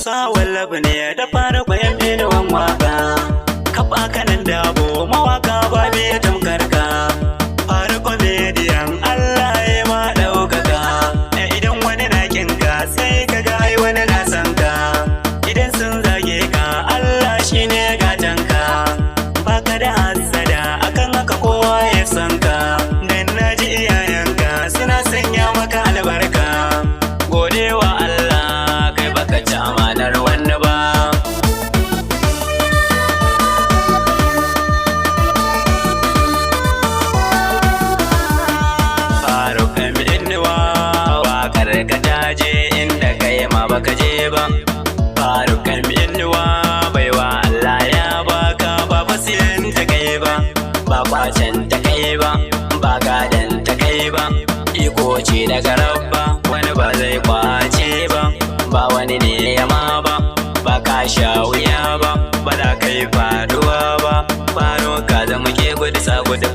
Musa wallabi ne da fara kwayan inuwan waka. Kafa kanan dabo mawaka ba me tamkar ka. Fara comedian Allah ya ma ɗaukaka. Idan wani na kinka sai ka ga ai wani na san ka. Idan sun zage ka, Allah shine gatan ka. Baka da hassada, akan haka kowa ya san ka. Dan naji iyayenka suna sanya maka albarka. Godewa Allah, kai baka ci amanar wani ba. Faruk Inuwa, waƙar ka ta je inda kai ma baka je ba. Faruk Inuwa, baiwa Allah ya baka, ba fasiyan ta kai ba, ba kwacen ta kai ba, ba gadan ta kai ba. Iko ce daga Rabba, wani ba zai kwace ba, ba wani ne ya ma ba, ba ka sha wuya ba, ba za ka yi faduwa ba. Faruk, ka zama ke gudu sa gudu.